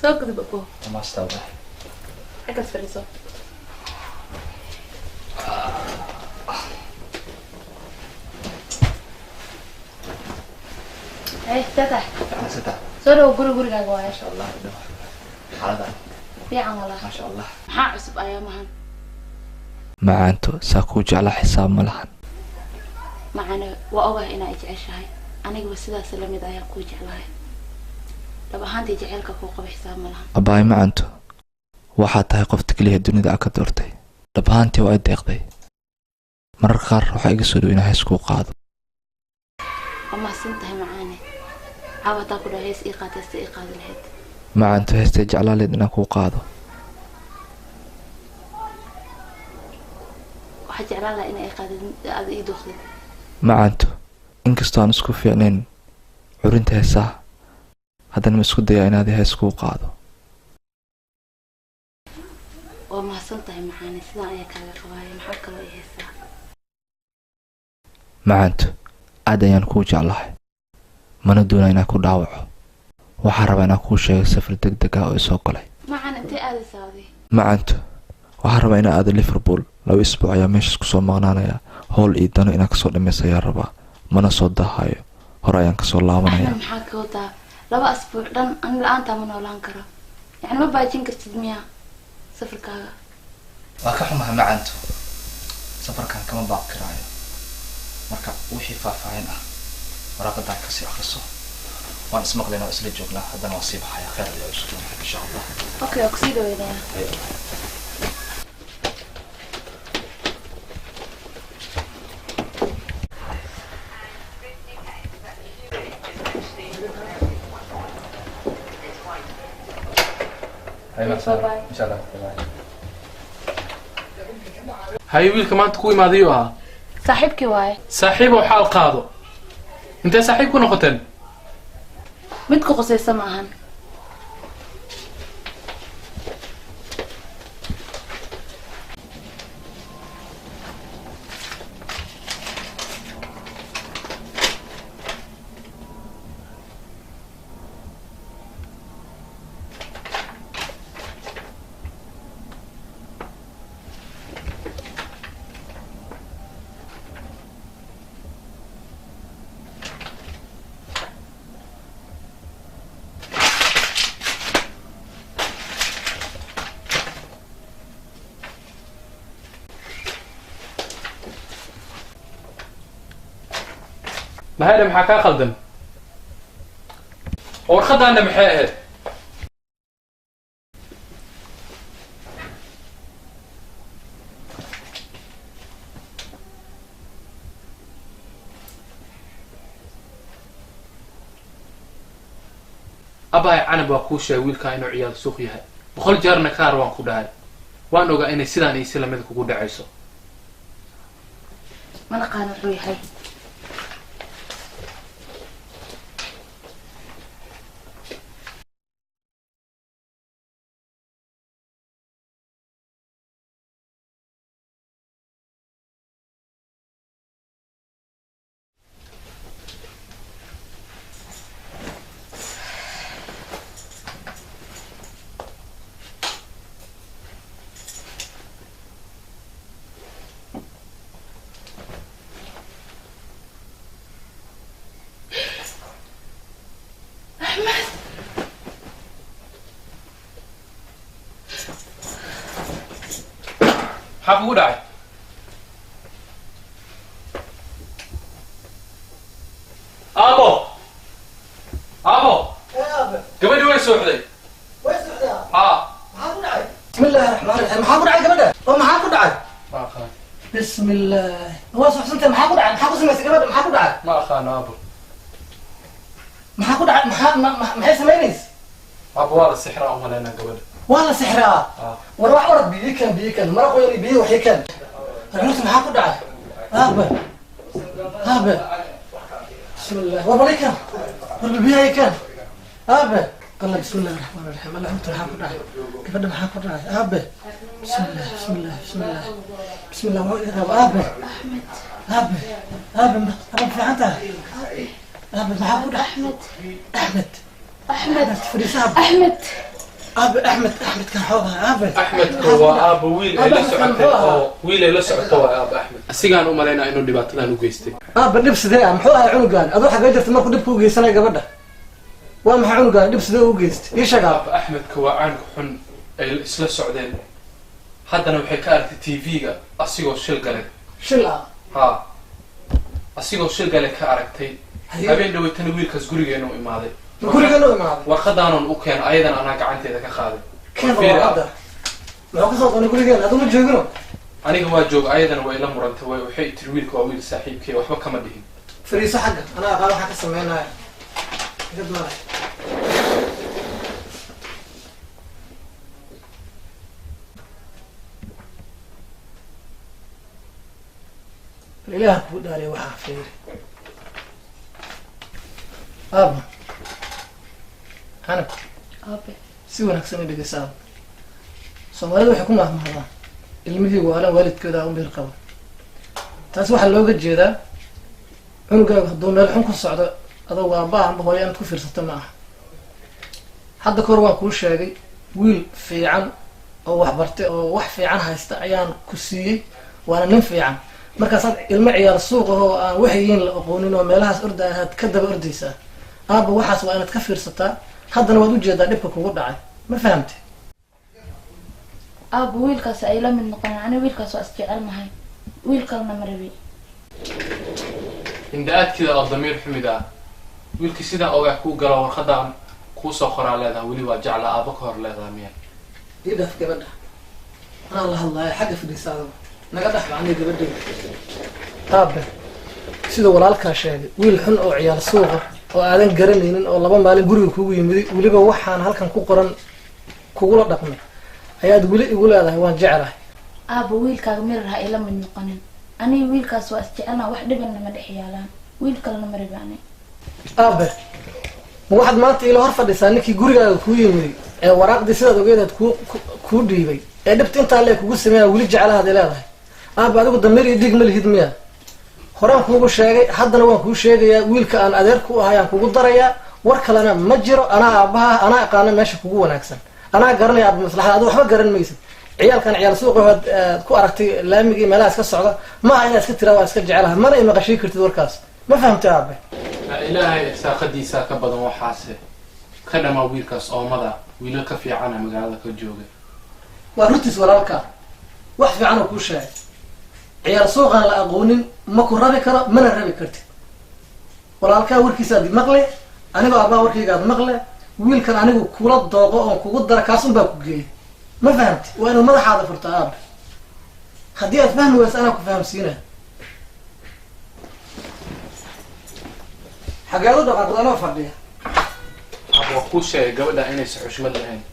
Soo gudub, abo. Maastaa. Xaggaas fadhiiso. Hey, tata. Fiican. Soo dhawo, guri gurigaaga waaye. Maasha Allah, xaalada? Fiican walaa. Maasha Allah. Maxaa cusub ayaamahan? Macaanto, saa kuu jeclaa xisaab ma lahan. Macane, waa ogahay inaa i jeceshahay. Anigaba sidaas lamid ayaa kuu jeclahay. Dhab ahaantii jaceylka kuu qaba xisaab ma lahan. Abbaay macanto, waxaad tahay qofta keliya dunida a ka doortay. Dhab ahaantii waa i deeqday. Mararka qaar waxaa iga soo dhow inaa hees kuu qaado. Waa mahadsan tahay, macaane. Caawa hadaa ku dhaho hees ii qaad, heesta ii qaadi lahayd? Macanto, heestay jeclaaleed inaan kuu qaado? Waxaa jeclaan lahaa inaa ii qaadid, aada ii dooqdid. Macanto, inkastoo aan isku fiicnayn curinta heesaha, haddana ma isku dayaa inaad hees kuu qaado? Waa mahadsan tahay, macaane. Sidaan ayaa kaaga qabaaya. Maxaa kaloo i heesaa? Macanto, aad ayaan kuu jeclahay, mana doona inaan ku dhaawaco. Waxaa rabaa inaan kuu sheego safar deg deg ah oo isoo galay. Macaan, intee aadaysaa adi? Macanto, waxaa rabaa inaan aado Liverpool. 2 isbuuc ayaa meeshaas kusoo maqnaanaya. Howl iyo dano inaan kasoo dhammaysa ayaa rabaa, mana soo dahayo, hore ayaan kasoo laabanaya. Axmed, maxaa ka wadaa 2 asbuuc dhan? Ani la-aantaa ma noolaan karo. Yacni ma baajin kartid miyaa safarkaaga? Waa ka xumaha, macanto, safarkan kama baaqi karaayo. Marka wixii faahfaahin ah waraaqadan kasii akriso. Waan ismaqlaynaa, waa isla joognaa. Haddana waan sii baxaya. Khayr ayaa isu doonaa, insha Allah. Okay, waa kusii dhaweynaya. Bye. Insha Allah. Haye, wiilka maanta ku imaadayuu ahaa? Saaxiibkii waaye. Saaxiibow, xaal qaado. Intee saaxiib ku noqoteen? Mid ku qusaysa ma ahan. Mahayda, maxaa kaa qaldan? Oo warqadaana maxay ahayd? Abaay Canab, waa kuu sheegay wiilkaa inuu ciyaal suuq yahay. 100 jeerna kaar waan ku dhahay. Waan ogaa inay sidaan iyo si lamida kugu dhacayso. Ma naqaan wuxuu yahay. Axmed. Maxaa kugu dhacay? Aabo, aabo, gabadhi way sooxday. Way socdaa? Haa. Maxaa ku dhacay? Bismi illaahi raxmaan raxiim. Maxaa ku dhacay gabadha oo maxaa ku dhacay? Ma aqaan. Bismi illaah, waa soxsantay. Maxaa ku dhacay? Maxaa ku samaysay gabadha? Maxaa ku dhacay? Ma aqaano, aabo. Maxaa ku dhacay? Maxaa maxay samaynaysa? Aabo, waa la sixraa umalaynaa gabadha. Waa la sixraa? Haa. War wax orod, biyo kan, biyo kan, mara qoyan iyo biyo waxii kan. Horta maxaa ku dhacay? Aabe, aabe, bismi illah. War bal kan, war bal biyaha kan, aabe. Qalla, bismi illahi raxmaan raxiim. Alla, horta maxaa ku dhacay gabadha? Maxaa ku dhacay, aabe? Bismi illah, bismi illah, bismi illah, bismi illah. Waa iga qabo, aabe. Axmed. Aabe, aabe, aabe, ma fiican tahay, aabe? Maxaa ku dhacay? Axmed. Axmed. Axmed. Fadhiisa, aabe. Axmed. Aabe, Axmed, Axmedkan xoogaha aabe. Axmedka waa aaba wiil ay la socotay oo wiil ay la socoto waa aaba Axmed. Asigaan u malaynaa inuu dhibaatadan u geystay. Aaba, dhib sidee ah? Muxuu ahay cunugaan? Adoo xagee jirta markuu dhibka u geysanaya gabadha? Waa maxay cunugaan? Dhib sidee u geystay? Ii sheeg, aaba. Aaba, Axmedka waa caanka xun ay isla socdeen. Haddana waxay ka aragtay TV-ga asigoo shil galay. Shil ah? Ha, asigoo shil galay ka aragtay. Haye. Habeen dhaweytana wiilkaas gurigeena u imaaday. Ma gurigeena u imaaday? Warqadaanan u keena, ayadana anaa gacanteeda ka qaaday. Keen. Fiiri. Warqadda muxuu kasoo doonay gurigeena? Aduu ma joogino. Aniga waa jooga, ayadana way la murantay. Waxay tiri wiilka waa wiil saaxiibkay, waxba kama dhihin. Fariiso xagga, anaa aqaan waxaa ka sameynaya. Iga doonay. Bal Ilaah kuu dhaariya, waxaa fiiri, aaba. Canab. Aabe. Si wanaagsan i dhegeysa, aaba. Soomaalida waxay ku mahmahdaan ilmihii waalan waalidkooda u meel qaba. Taas waxaa looga jeedaa cunugaagu hadduu meel xun ku socdo, adoo aabbaha amba hooyo inaad ku fiirsato ma aha. Hadda kahor waan kuu sheegay, wiil fiican oo waxbartay oo wax fiican haysta ayaan ku siiyey, waana nin fiican. Markaasaad ilmo ciyaar suuq ahoo aan waxyiin la aqoonin oo meelahaas orda ahaad ka daba ordaysaa. Aabba, waxaas waa inaad ka fiirsataa. Haddana waad ujeedaa dhibka kugu dhacay. Ma fahamtay? Aaba, wiilkaas ay la mid noqonin. Aniga wiilkaas waa isjecelnahay, wiil kalena ma rabi. Indha-aadkeeda oo damiir xumid ah. Wiilkii sidaa ogaa kuu galo, warqadaan kuusoo qoraa leedaha weli waa jeclaa, aaba ka hor leedaha miya? Ii dhaaf gabadha, anaa la hadlaaya. Xagga fadhiisa adigu, naga dhex aniga gabadhayda. Aabe, siduu walaalkaa sheegay, wiil xun oo ciyaal suuqa oo aadan garanaynin oo 2 maalin guriga kugu yimiday, weliba waxaan halkan ku qoran kugula dhaqmay, ayaad weli igu leedahay waan jeclahay. Aaba, wiilkaaga mirar ha ila mid noqonin. Aniga wiilkaas waa isjecelnaha, wax dhibanna ma dhex yaalaan, wiil kalena ma rabi ani. Aabe, ma waxaad maanta ila hor fadhisaa ninkii gurigaaga kuu yimiday ee waraaqdii sidaad ogeedaad kuu dhiibay ee dhibta intaa lee kugu sameeya, weli jeclahaad leedahay? Aabe, adigu damiir iyo dhiig ma lihid miya? Horaan kuugu sheegay, haddana waan kuu sheegayaa, wiilka aan adeer ku ahay aan kugu darayaa. War kalena ma jiro. Anaa aabbaha, anaa aqaana meesha kugu wanaagsan, anaa garanaya aaba maslaxada. Adigu waxba garan maysid. Ciyaalkan ciyaal suuqa waad ku aragtay laamiga iyo meelaha iska socda, maaha inaad iska tiraa waa iska jecelaha. Mana imaqashii kartid warkaas. Ma fahamtay, aabe? Ilaahay irsaaqadiisaa ka badan waxaase ka dhamaa wiilkaas oomada. Wiilal ka fiicana magaalada ka jooga. Waa runtiis walaalkaa, wax fiican oo kuu sheegay. Ciyaal suuqaan la aqoonin ma ku rabi karo, mana rabi kartid. Walaalkaa warkiisa aad maqle, anigoo aabbaha warkayga aad maqle. Wiilkan anigu kula dooqo oon kugu dara, kaas un baa ku geeyay. Ma fahamti? Waa inaad madaxaada furto, aabe. Haddii aad fahmi weysa, anaa ku fahamsiinaya. Xageed u dhaqaaqda anoo fadhiya? Aaba, waa kuu sheegay gabadha inaysan xushmad lahayn.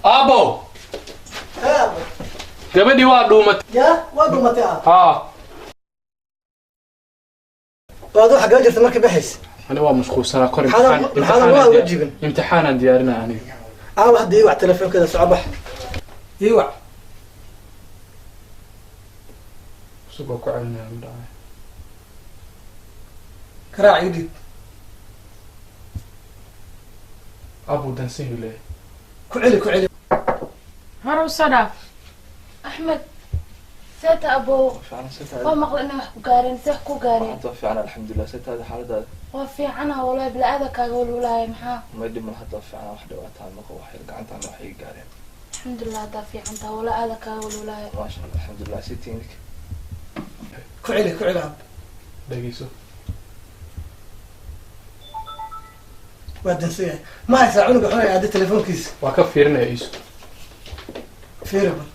Aabo. Aabe. Gabadhii waa dhuumatay. Ya, waa dhuumatay, aab? Haa. Waad xagee jirta markii baxaysa? Ani waa mashquulsanaa kor. Maxaadan waa uga jibin? Imtixaanaan diyaarinaa aniga. Aawa hadda? Ii wac telefoonkeeda. Soco, bax, ii wac. Cusub waa ku celinaya, ma dhacay. Garaac, ii dhiib. Aabuu dansan yuu leeyahay. Ku celi, ku celi. Hore usoo dhaaf. Axmed, seeta abow? Fiican. Waa maqla inay wax ku gaareen. See wax ku gaareen? Hadda fiican, alxamdulilah. Setaada, xaaladaada? Waa fiicana wallahi, bila-aada kaaga walwalaaya maxaa? Ma dhiman, hadda fiican, wax dhibaataa ma qabo, wax gacantaan wax iga gaareen. Alxamdulilah, haddaa fiican taha. Walaa aada kaaga walwalaaya. Maasha Allah, alxamdulilah. Sitiin. Ku celi, ku celi, aab. Dhegeyso. Waa dansan yahay. Ma haysaa cunuga xunay aada telefoonkiisa? Waa ka fiirinaya iisu. Fiiri bal.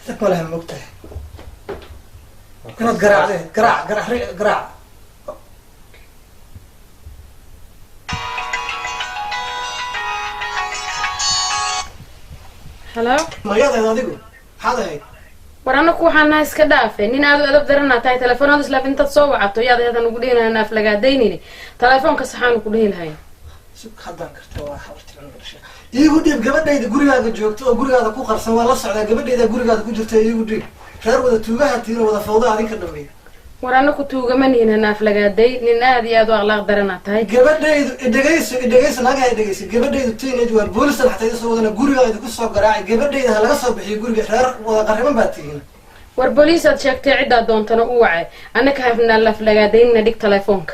Dad ma laha, moogtahay inaad garaacdee? Garaac, garaac, garaac. Hello. Magadeeda adigu maxaad ahayd? War anaku waxaan nahay iska dhaafay, nin aad u edab daranaa tahay. Telefoonada islaaf intaad soo wacato yaad hadan ugu dhihi lahayn aflagaadaynini, telefoonka saxaanu ku dhihi lahayn. Haddaan karta waa habarti cunuga dhashay. Iigu dhiib gabadhayda gurigaaga joogto oo gurigaada ku qarsan. Waan la socdaa, gabadhayda gurigaada ku jirta, iigu dhiib. Reer wada tuugaha tiino, wada fawda adinka dhameeya. War anaku tuugama nihin, hana aflagaaday. Nin aad iyo aad u akhlaaq daranaa tahay. Gabadhaydu, idhegayso, idhegayso, naagaha idhegayso. Gabadhaydu teenage waa, boolisan xataa idin soo wadana, gurigaa idinku soo garaacay. Gabadhayda ha laga soo bixiyo guriga. Reer wada qarriban baa tihiin. War booliisaad sheegtay, ciddaa doontana u wacay, annaka hafnaa aflagaadaynina. Dhig telefoonka.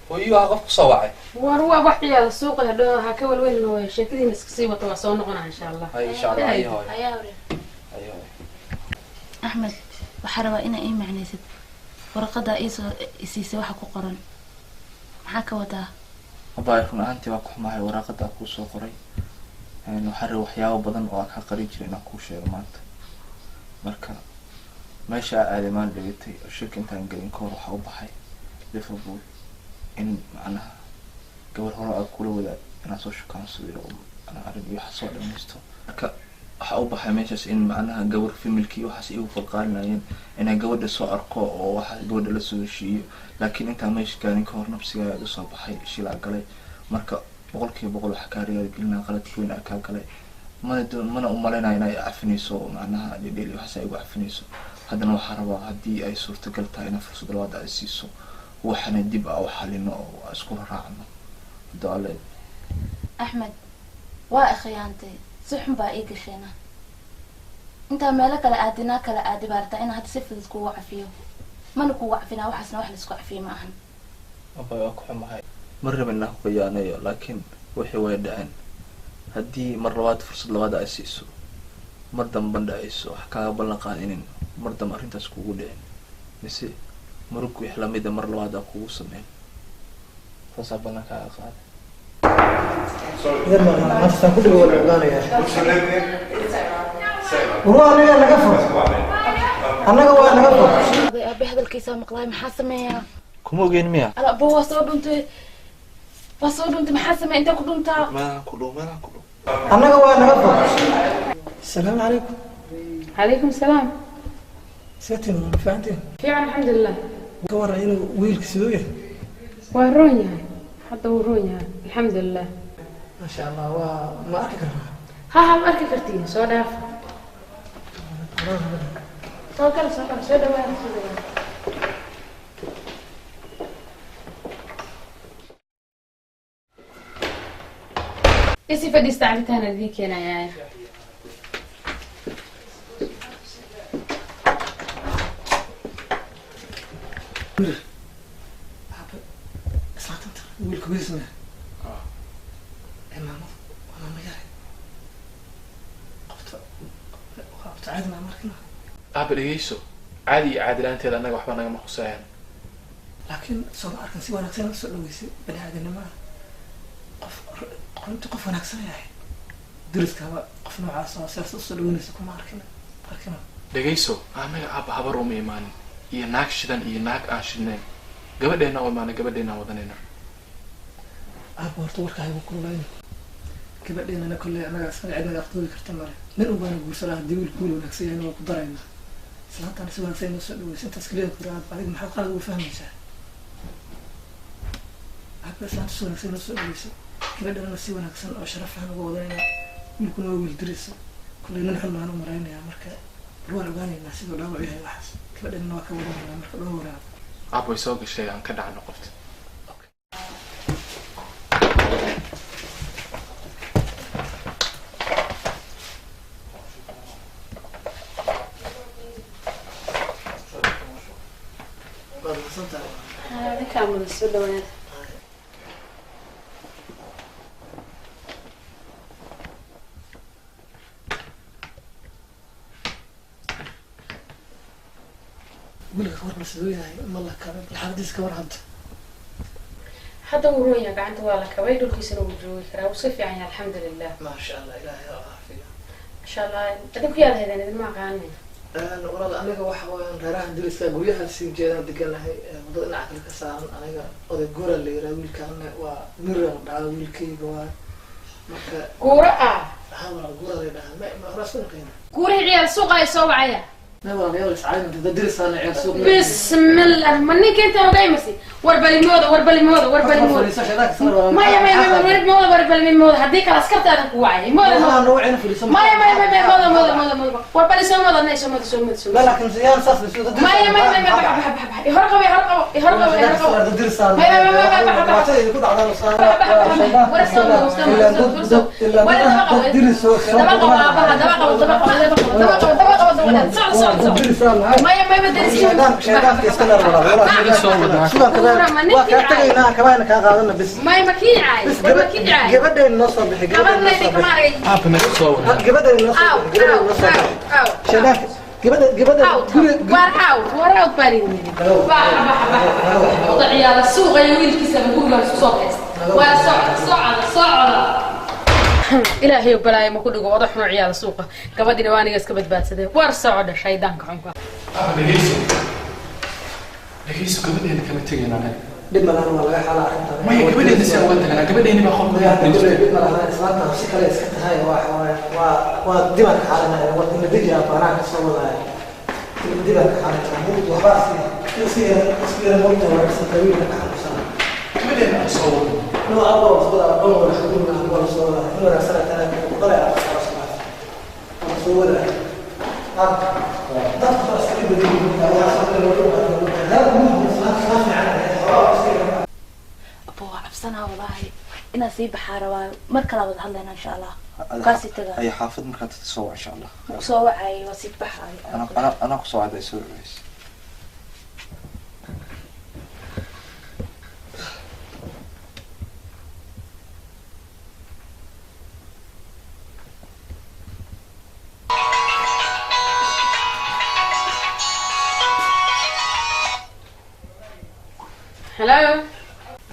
Hooyo, waa qof kusoo wacay. War waa wax ciyaala suuqa hadho, ha ka welwelin hooyo. Sheekadiina iska sii wata, waa soo noqonaa insha Allah. Hay, insha Allah. Hayo hooyo. Ayaa hore. Hayo hooyo. Axmed, waxaa rabaa inaa ii macnaysid warqaddaa iisoo isiisay. Waxa ku qoran maxaa ka wadaa? Abaay, run ahaantii waa ku xumahay waraaqada kuu soo qoray. Waxaan rabay waxyaabo badan oo aan kaa qarin jiray inaan kuu sheego maanta. Marka meesha aa aaday maan dhigatay oo shirka intaan gelin ka hor, waxaa u baxay Liverpool in macnaha gabar hore aad kula wadaag inaan soo shukaansaday oo macnaha arrin iyo wax soo dhamaysto. Marka waxaa u baxay meeshaas in macnaha gabar familkii waxaas igu qalqaalinayeen inaan gabadha soo arko oo waxa gabadha la soo heshiiyo. Laakiin intaan meesha gaarin ka hor, nafsigaa iga soo baxay, shilaa galay. Marka 100% waxaa kaa riyaal gelinaa qaladka weyn aa kaa galay. Mana doon, mana umalaynayo inay cafinayso, macnaha dhedheel iyo waxaas ay igu cafinayso. Haddana waxaa rabaa, haddii ay suurtagal tahay, inaa fursad labaad ay siiso, waxana dib a u xalino oo isku raacno, hadda Alle. Axmed, waa ikhiyaantay, si xun baa ii gasheena. Intaa meelo kale aadinaa kale aadi baa rabtaa inaan hadda si fudud kugu cafiyo. Mana kugu cafinaa, waxaasna wax laisku cafiyo ma ahan. Abay, waa ku xumahay, ma rabin inaan ku khiyaanayo, laakiin wixii way dhaceen. Haddii mar labaad fursad labaad ay siiso, mar damban dhacayso, wax kaaga ballan qaad inin mar dambe arrintaas kugu dhicin, mise murug wix lamida mar labaad aa kugu sameyn. Saasaa ballan kaaga qaaday. Yar maanta saan ku dhigo waa la ogaanayaa. War waa aniga, naga fur, annaga waa naga fur. Aday aabe hadalkiisaa maqlaay, maxaa sameeyaa? Kuma ogeyn miya? Ala abo, waa soo dhuntay, waa soo dhuntay. Maxaa sameeya? Intee ku dhuntaa? Meelahan ku dhow, meelahan ku dhow. Annaga waa naga fur. Asalaamu calaykum. Calaykum salaam. Seetin, ma fahanteen? Fiican, alxamdulilah. Ka waran inuu wiilka siduu yahay? Waa roon yahay, hadda wuu roon yahay, alxamdulilah. Maasha Allah, waa ma arki karnaa? Ha ha, ma arki kartiin, soo dhaaf, soo gal, soo gal, soo dhawaada, soo dhawaada. Isi fadhiista, cabitaan idiin keenayaa. Islaantanta wiilka wiilsna maamadu waa maama yare qofta waa abta caadi maa markina. Aaba, dhegeyso, caadi iyo caadi la-aanteeda annaga waxba nagama khuseeyaan. Laakiin sooma arkan si wanaagsan soo dhaweysay, bani aadanimo ah, qof runtii qof wanaagsan yahay. Dariskaaba qof noocaas oo sidaas usoo dhaweynaysa kuma arkin arkina. Dhegeyso, annaga aaba habar uma imaanin iyo naag shidan iyo naag aan shidnayn. Gabadheena u imaanay, gabadheenaan wadanayna. Aaba, horta warka haygu kululayn. Gabadheenana kolley annaga iska cid naga aqdoobi karta male. Nin un baana guursanaa. Haddii wiilku wiil wanaagsan yahayna waa ku daraynaa. Islaantaana si wanaagsan inoo soo dhaweysa, intaas kaliya ku aaba. Adiga maxaad qalad ugu fahmaysaa? Aaba, islaanta si wanaagsan inoo soo dhaweysa, gabadhana si wanaagsan oo sharaf ahaan uga wadanayna. Wiilkuna waa wiil dirisa, kolley nin xun baan u maraynayaa. Marka bal waan ogaanaynaa siduu dhaawac yahay waxaas. Gabadheenana waa ka wadanayna, marka dhoo waraaba. Aab, way soo gashay, aan ka dhacno qofta. Waad mahadsantahay. Adinkaa mudan, soo dhawaada. Wiilka ka war bal, siduu yahay? Ma la kabay? Bal xaaladiisa ka war hadda. Hadda wuu roon yahay, gacanta waa la kabay, dhulkiisana wuu joogi karaa, wuu iska fiican yahay, alxamdulilah. Maasha Allah, Ilaahay ha caafiyo. Masha Allah, idinku yaad haydeen? Idinma aqaanin. Walaal, aniga waxa weeyaan reeraha dariska, guryaha sii jeedaan deganahay, wadada dhinaca kale ka saaran. Aniga oday Gora la yiraha, wiilkaana waa Mira la dhahaa, wiilkayga waa marka. Guuro ah? Haa walaal, guura la dhahaa, ma horaas ku naqeena. Guurihii ciyaal suuqa ay soo wacaya. Ma walaal, yaa iscayn dad dirisaana ciyaal suuq. Bismillah, ma ninka intaan oga imasi? War balimooda, war balimooda, war balimooda. Maya, maya, maya, war mooda, war balimooda. Haddii kale askartaadan ku wacay mooda. Waxaa noo wacayna fadhiiso. Maya, maya, maya, mooda, mooda, mooda, mooda. War bali soo mooda, adna soo mooda, soo mooda, soo لا mooda. لكن زيان صاف بس. Maya, maya, maya, bax, bax, bax, bax. Hor qabo, hor qabo, hor qabo, hor qabo. Maya, maya, maya, bax, bax, bax. War soo mooda, soo mooda, soo mooda. War daba qabo, daba qabo, aabaha daba qabo, daba qabo, daba qabo, daba qabo, daba qabo, daba qabo. Socdo, socdo, socdo. Maya, maya, ma dariskii. Waa kaa tagaynaa, kabaana kaa qaadana bis. Maya, ma kii caay? War ma kii caay? Gabadheen noo soo bixi. Gabadhnayda kama argay. Aabba, meesha soo wadnaa. Gabadheen noo soo Aw, bixi, gabadheen aw, noo soo bixi. aw, aw. Shaydaanka gabadha, gabadha. Out, war out, war out baan idin yidhi. Bax, bax, bax. Oda ciyaala suuqa iyo wiilkiisaba guriga isku soo haysta. Waa socda, socda, socda. Ilaahay balaayo ma ku dhigo oda xun ciyaala suuqa. Gabadhina waa aniga iska badbaadsaday. War socda, shaydaanka xunka. Aabba, dhegeyso, dhegeyso, gabadheena kama tegayno anaga. Dhib malahan, waa laga xala arrintan. Maya, gabadheena si uga taganaa? Gabadheeni baa qolka ku jirta. Dhib malahan, islaanta si kale iska tahay. Waa dibaan ka xalinaya. War ina deji, abaanaha ka soo wadaya, dibaan ka xalinaya. Waxbaa si isku yara moogta wanaagsan tahay, wiilka ka xanuunsana. Gabadheena aan soo wadno. No abo soo wada dhon wada xanuun ah, waa soo wada in wanaagsan tahay ku qalay ah, waa soo wada ah. Dadku waa iska dhib badan yihiin, waa soo wada hada muu islaanta fiican. Abo, waa cabsanaa walaahi inaan sii baxaa rabaayo. Mar kalaa wada hadlayna insha Allah, kaasii tagaa. Ay, xaafad markaad tagto soo wac insha Allah. Soo wacayay, waa sii baxaayo. Anaa kusoo wacday, soo waceys. Hello.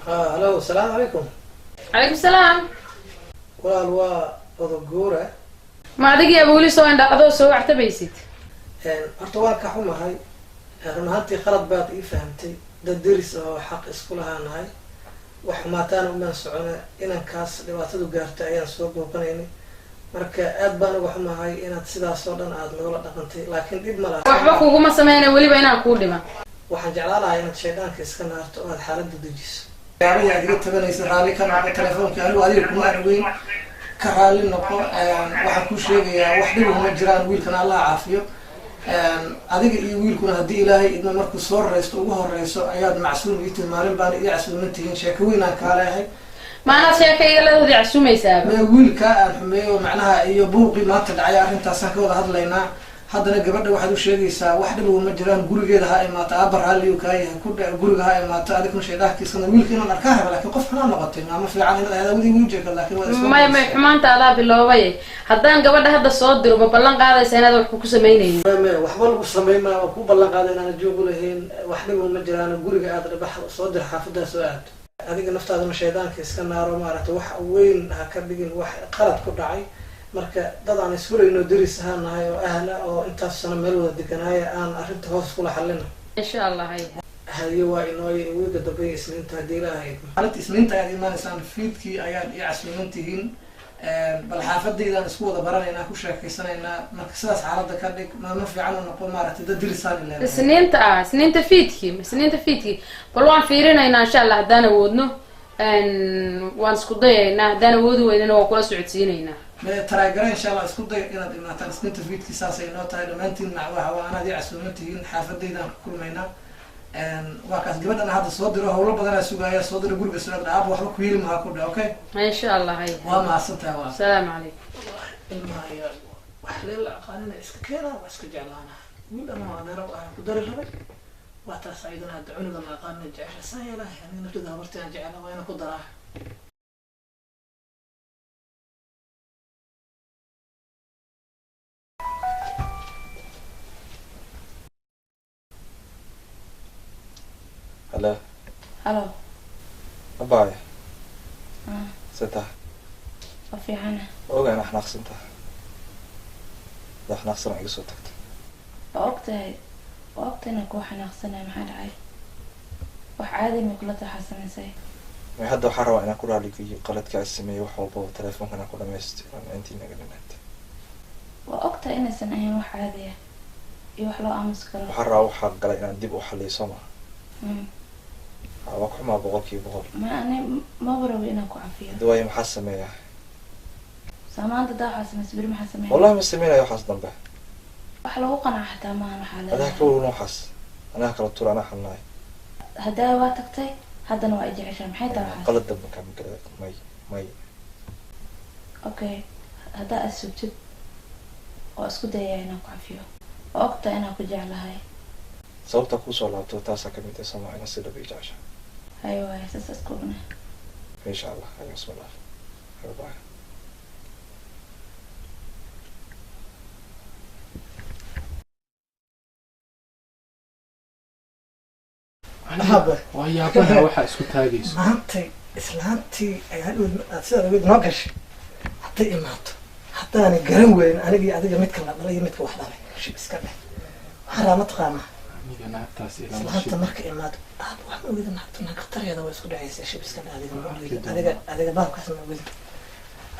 Halo, asalaamu calaykum. Calaykum salaam. Walaal, waa odaguure. Ma adigii aba weli soo indha adoo soo wactabaysid? Horta waan ka xumahay, run ahaantii qalad baad ii fahamtay. Dad deris oo xaq isku lahaanahay, wax xumaataana umaan socona. Inankaas dhibaatadu gaartay ayaan soo booqanaynay. Marka aad baan uga xumahay inaad sidaas oo dhan aad nagula dhaqantay, laakiin dhib ma laha. Waxba kuguma sameyna, weliba inaan kuu dhima. Waxaan jeclaan lahaa inaad shaydaanka iska naarto oo aad xaaladda dejiso. Yaabihii aad iga tabanaysa raalli ka noqo. Telefoonka anigu adiga kuma arweyn, ka raalli noqo. Waxaan kuu sheegayaa wax dhib uma jiraan, wiilkana Allah caafiyo. Adiga iyo wiilkuna haddii Ilaahay idma markuu soo reysto ugu horeyso ayaad macsuum ii tihi. Maalin baana ii casuuman tihiin, sheeko weyn aan kaa leehay. Maanaad sheeka iga leedahood casuumaysaaba? Me, wiilkaa aan xumeeyo macnaha iyo buuqii maanta dhacay, arrintaasaan ka wada hadlaynaa. Haddana gabadha waxaad u sheegaysaa wax dhib uma jiraan, gurigeeda ha imaato. Aaba raalliyu kaa yahay, ku dhe guriga ha imaato. Adiguna shaydhaankiisana wiilka inaan arkaa raba, laakiin qof xunaa noqotay. Maamo fiican inaad ahayd awdii wuu jeeka, laakiin waa isoo. Maya, may, xumaanta adaa biloobay. Haddaan gabadha hadda soo diro, ma ballan qaadaysa inaad waxba ku samaynaynin? Maya, waxba lagu samayn maa. Waa kuu ballan qaaday inaana joog ulahayn. Wax dhib uma jiraan, guriga aad dhabax soo dir, xaafadaa soo aad. Adiga naftaadana shaydaanka iska naaro, maaragtay, wax weyn ha ka dhigin wax qalad ku dhacay. Marka dad aan ishurayno, deris ahaan nahay oo ahla oo intaas sano meel wada deganaaya, aan arrinta hoos kula xallino. Insha Allah, hay. Haye, waa inooy wiiga dambe Isniinta haddii Ilaahay idmo. Maalinta Isniinta ayaad imaanaysaan, fiidkii ayaad ii casuuman tihiin. Bal xaafadaydaan isku wada baranaynaa, ku sheekaysanaynaa. Marka sidaas xaaladda ka dhig, maamo fiican u noqo, maaragtay, dad dirisaan ilaa. Isniinta ah, Isniinta fiidkii, Isniinta fiidkii. Bal waan fiirinaynaa insha Allah. Haddaan awoodno waan isku dayaynaa, haddaan awoodi weynana waan kula socodsiinaynaa. Taraagara insha Allah, isku day inaad imaataan Isniinta fiidkii. Saasay inoo tahay dhammaantiin. Waxa waa anaad ii casuuman tihiin, xaafadaydaan ku kulmaynaa. Waa kaas gabadhan hadda soo diro, howlo badanaa sugaaya. Soo diro, guriga soo aad. Aaba waxba ku yeeli maha, ku dha. Okay. Insha Allah, hay. Waa mahadsan tahay, waa. Asalaamu calaykum. Ilmaha ayaa wax leel aqaanina iska keenaa, waa iska jeclaanaa. Wiil ama adeero ah ku dari rabay, waa taas ayadana hadda cunuga la aqaanina jecesha. Saan yeelahay aniga naftida? Habartii aan jecela waa inaan ku daraa. Halo. Halo. Abaayo, see tahay? Waa fiicana. Ogaan xanaaqsan tahay, adaa xanaaqsan iga soo tagtay. Waa ogtahay, waa ogtahay inaan kuu xanaaqsanahay. Maxaa dhacay? Wax caadi may kula tahay waxaa samaysay? May, hadda waxaan rabaa inaan ku raaligeliyo qaladka aan sameeyey, wax walbaba telefoonkan aan ku dhamaystay intii naga dhinaatay. Waa ogtahay inaysan ahayn wax caadi ah iyo wax loo aamusi karo. Waxaan rabaa waxaa galay inaan dib u xaliyo, soo maha? Mm. Waa ku xumaa 100%. Ma ani maba rabo inaan ku cafiyo. Hadda waayo, maxaa sameeyaa? Saamaanta daa waxaa samaysa, beri maxaa sameeya? Wallahi ma sameynayo waxaas dambe. Wax lagu qanca xataa maahan waxaa Adaa leedahay. ka walwalin waxaas, anaa kala tura, anaa xalinayo. Haddaa waa tagtay, haddana waa i jeceshaa, maxay tahay waxaas? Qalad dambe kama gala, may may. Okay, haddaa aad sugtid oo isku dayaya inaan ku cafiyo, waa ogtahay inaan ku jeclahay. Sababta kuusoo laabto taasaa kamid ah, sooma, inaa si dhab ii jecesha? Hayo waaya, saas isku ogna. Insha Allah. Ayo, bismillah. Hayo, bye. Aabe. Waa yaabaha waxaa isku taagayso. Maantay islaantii ay hadhow aad sidaad ogeed noo gashay hadday imaato, haddaanay garan weyn anigii adiga midka la dhalay iyo midka wax dhalay, shib iska dheh. Waxaan rabaa, mataqaanaa? Aniga naagtaas ilama Islaanta marka imaado, aab, wax ma ogida, naagtu naag khatarheeda waa isku dhacaysa. Shib iska dheh, adiga ma ogid, adiga baabkaas ma ogid.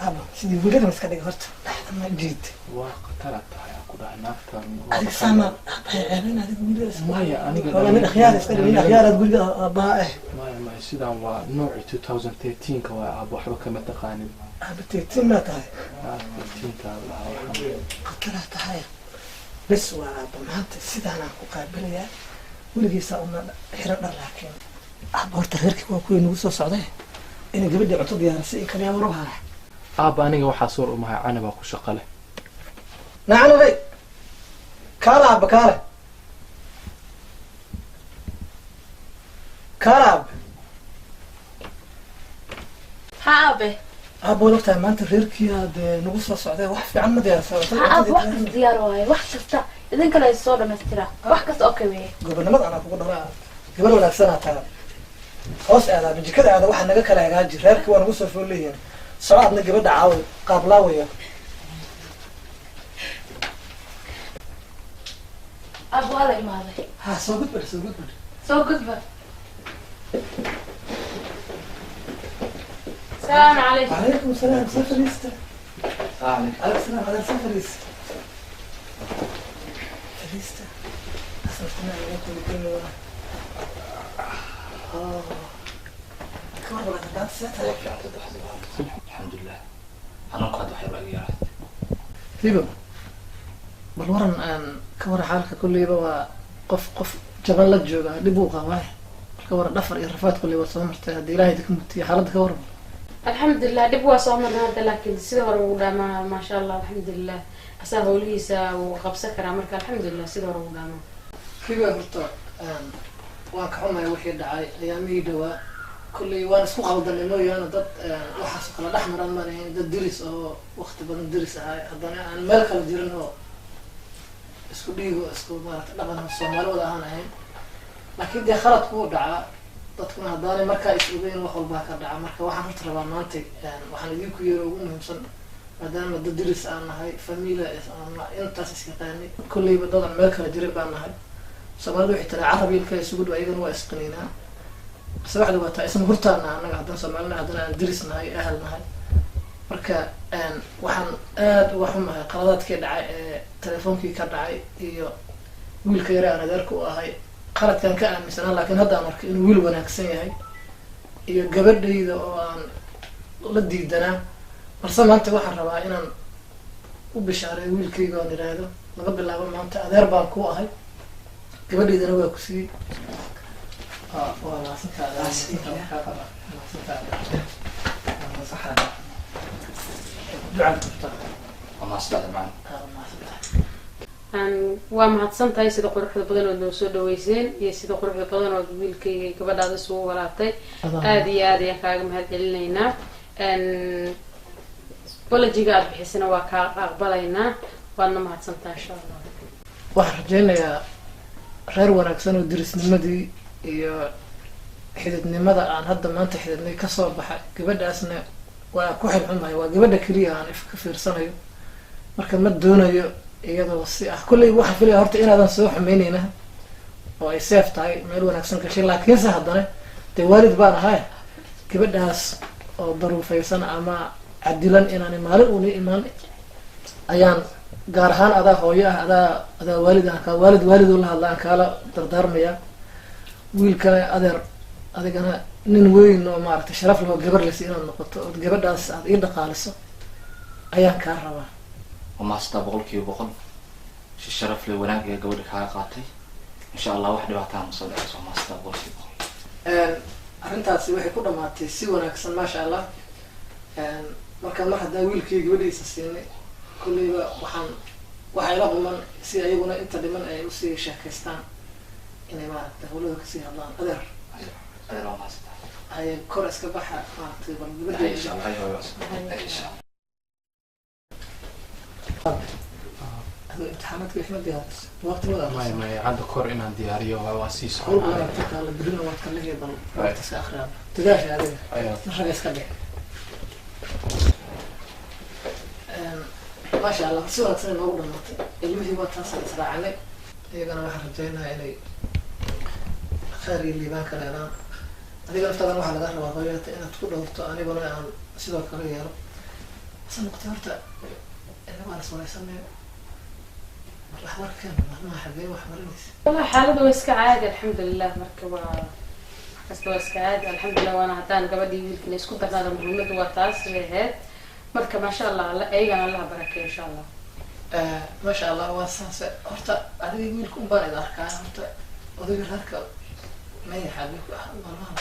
Aabo, sidii wiilada ma iska dhigay horta dhexda ma jiid? Waa khataraad tahay aan ku dhahay naagtan. Adiga saama aabbahay ceebin, adiga wiilada iska Maya, aniga Waa nin akhyaar iska dhig, nin akhyaaraad guriga aabbaha ah. Maya maya, sidaan waa noocii 2013ka waa, aabo, waxba kama taqaanin. Aaba, 13 maa tahay? 13ka lahaa waxaan. Khataraa tahay bes. Waa aabba, maanta sidaanaan ku qaabilayaa, weligiisaa uma xiro dhar. Laakiin aabba, horta reerkii waa kuwii nagu soo socday inay gabadhii cunto diyaarisay in kaliya waruhaa. Aaba, aniga waxaa suur umahay Canabaa ku shaqo leh. Nacanabay, kaala aabba, kaale, kaala aabba. Ha aabe. Aabba, waad ogtahay maanta reerkii aad nagu soo socday, wax fiican ma diyaarsa? Ha aab, wax kasta diyaar waaye, wax kasta idin kale soo dhamaystira, wax kasta okay weye. Gobonimada anaa kugu dhalaa, gabar wanaagsanaa taa. Hoos aadaa, jikada aada, waxaa naga kala hagaaji. Reerkii waa nagu soo fool leeyihiin. Soco adna, gabadha caawi, qaablaawaya. Aab, waa la imaaday. Ha, soo gudbar, soo gudbar. Soo gudba. Asalaamu calaykum. Calaykum salaam, soo fadhiista. Calaykum salaam, adeer, soo fadhiista, fadhiista. Asartana laga kuligeyn waa ka war walaal, maanta see tahay? Waa fiican tahay, alxamdulilah. Xanuunka hadda waxyar baa iga yaraatay. Hibo, bal waran aan ka waran xaalka. Kolleyba waa qof qof jaban la jooga, dhib uu qabaa. Bal ka waran dhafar iyo rafaad kolley waad soo martay, haddii Ilaahay idinka mutiyo, xaaladda ka waran. Alxamdulilah, dhib waa soo marnay hadda, laakiin sida hore wuu dhaamaa, maasha Allah, alxamdulilah. Asaa howlihiisa wuu qabsan karaa, marka alxamdulilah, sida hore wuu dhaamaa. Hibo, horta waan ka xumahay wixii dhacay ayaamihii dhawaa. Kolley waan isku qaldanay mooyaane, dad waxaas oo kala dhex maran maan ahayn, dad diris oo waqti badan diris ahay, haddana aan meel kala jirin oo isku dhiigo, isku maarata dhaqan oo Soomaali wada ahaan ahayn. Laakiin dee khaladku wuu dhacaa, dadkuna haddaanay markaa is ogeyn wax walbaa ka dhaca. Marka waxaan horta rabaa maanta, waxaan idinku yeero ugu muhiimsan, maadaama dad diris aan nahay, familia intaas is yaqaanay, kolleyba dad aan meel kala jirin baan nahay. Soomaalida waxay tiraa carab ilka isugu dhow, ayagana waa isqaniinaa. Base waxda waa taa isma hurtaana annaga haddaan Soomaalina, haddana aan diris nahay, ahal nahay. Marka waxaan aada uga xumahay qaladaadkii dhacay ee telefoonkii ka dhacay iyo wiilka yare aan adeerka u ahay, qaladkaan ka aaminsanaa, laakiin hadda aan arkay inuu wiil wanaagsan yahay, iyo gabadhayda oo aan la diidanaa. Balse maanta waxaan rabaa inaan u bishaareeyo wiilkayga oon idhaahdo, laga bilaabo maanta adeer baan ku ahay, gabadhaydana waa ku siiyey. Waa mahadsantahay, mahadsantahay. Ducaan qabtaa. Waa mahadsantahay, macaan. Waa mahadsantahay. Waa mahadsan tahay sida quruxda badan ood noo soo dhaweyseen iyo sida quruxda badan ood wiilkayga iyo gabadhaada isugu walaabtay. Aada iyo aad ayaan kaaga mahad celinaynaa. Apology-ga aada bixisana waa kaa aqbalaynaa, waadna mahadsantahay, insha Allah. Waxaan rajaynayaa reer wanaagsan oo dirisnimadii iyo xididnimada aan hadda maanta xididnay kasoo baxay. Gabadhaasna waa ku xilxumahay, waa gabadha keliya aan ka fiirsanayo. Marka ma doonayo iyadoo si ah. Kolley waxaan filaya horta inaadan soo xumeyneyna oo ay safe tahay, meel wanaagsan gashay. Laakiinse haddana dee waalid baan ahay. Gabadhaas oo daruufaysan ama cadilan inaanay maalin uuna imaan ayaan gaar ahaan adaa hooyo ah, adaa waalid ah, kaa waalid waalid la hadla, aan kaala dardaarmaya. Wiilkana, adeer, adigana nin weyn oo maaragtay sharaf leh oo gabar lesi inaad noqoto ood gabadhaas aad ii dhaqaaliso ayaan kaa rabaa. Waa mahadsantaa 100%. Si sharaf leh wanaag ee gabadha kaaga qaatay. Insha Allah wax dhibaataa ma soo dhacayso. Waa mahadsantaa 100%. Arrintaasi waxay ku dhamaatay si wanaagsan, maasha Allah. Marka mar haddaa wiilkii gabadhiisa siinay, kulleyba waxaa ila quman si ayaguna inta dhiman ay usii sheekaystaan, inay maaragtay hawlada kasii hadlaan, adeer. Adeer, waa mahadsantaa. Ay kor iska baxa, maaragtay, bal Hay, insha gabadha. Allah. Hay hooyo, insha Allah. Adoo imtixaanaadka wixii ma diyaaris waqti wada? Maya, maya, hadda kor inaan diyaariyo waa sii hawl badan soconaya. aad taala, berrina waad ka lihi. Bal waqti iska akhriyaa, dadaasha adiga. Ayaa. Raga iska dhig. Maasha Allah, si wanaagsan ay noogu dhamaatay. Ilmihii waa taasaan israacinay. Iyagana waxaan rajaynayaa inay khayr iyo liibaan ka leedaan. Adiga naftaadan waxaa laga rabaa, hooyata, inaad ku dhowrto, aniguna aan sidoo kale yeelo. Hase noqotay, horta inaga waan iswareysanay, wax warkeen maalmaha xagee wax marinaysa? والله xaaladda waa iska caadi, alxamdulilah. Marka waa wax kasta waa iska caadi, alxamdulilah. Waana haddaan gabadhii wiilkina isku darnaada, muhiimaddu waa taas bay ahayd. Marka maasha Allah, ayagana Allaha barakeeyo, insha Allah. Maasha Allah, waa saase. Horta adiga wiilka un baan id arkaa. Horta odayga reerka maya, xagee ku ah maalmahan?